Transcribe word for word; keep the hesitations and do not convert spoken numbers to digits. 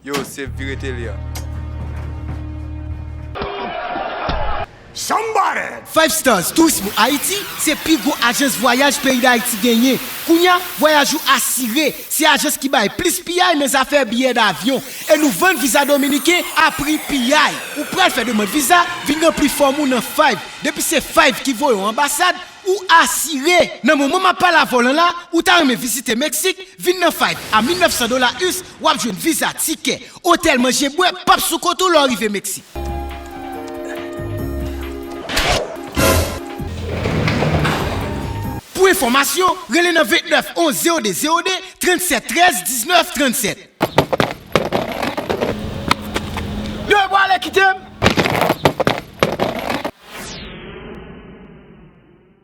Yo, se vire tele a. Five Stars Tourismo Haiti se pi gwo ajans vwayaj peyi Dayiti genyen. Kounye a, vwayaj ou asire. Se ajans ki bay plis piyay nan zafè biyè davyon. E nou vann viza dominiken a pri piyay. Ou pral fè demann viza, vin ranpli fòm ou nan Five. Depi se Five ki voye w anbasad, ou asire. Nan moman m ap pale avè w lan la, ou ta renmen vizite Meksik, vin nan Five. A mil nèf san dola us, w ap jwenn viza, tikè, otèl, manje, bwè, p ap sou kont ou lè w rive Meksik. Pou enfòmasyon, rele nan vennèf onz zewo de zewo de, trannsèt trèz diznèf trannsèt. Yo, e bwale, kite m!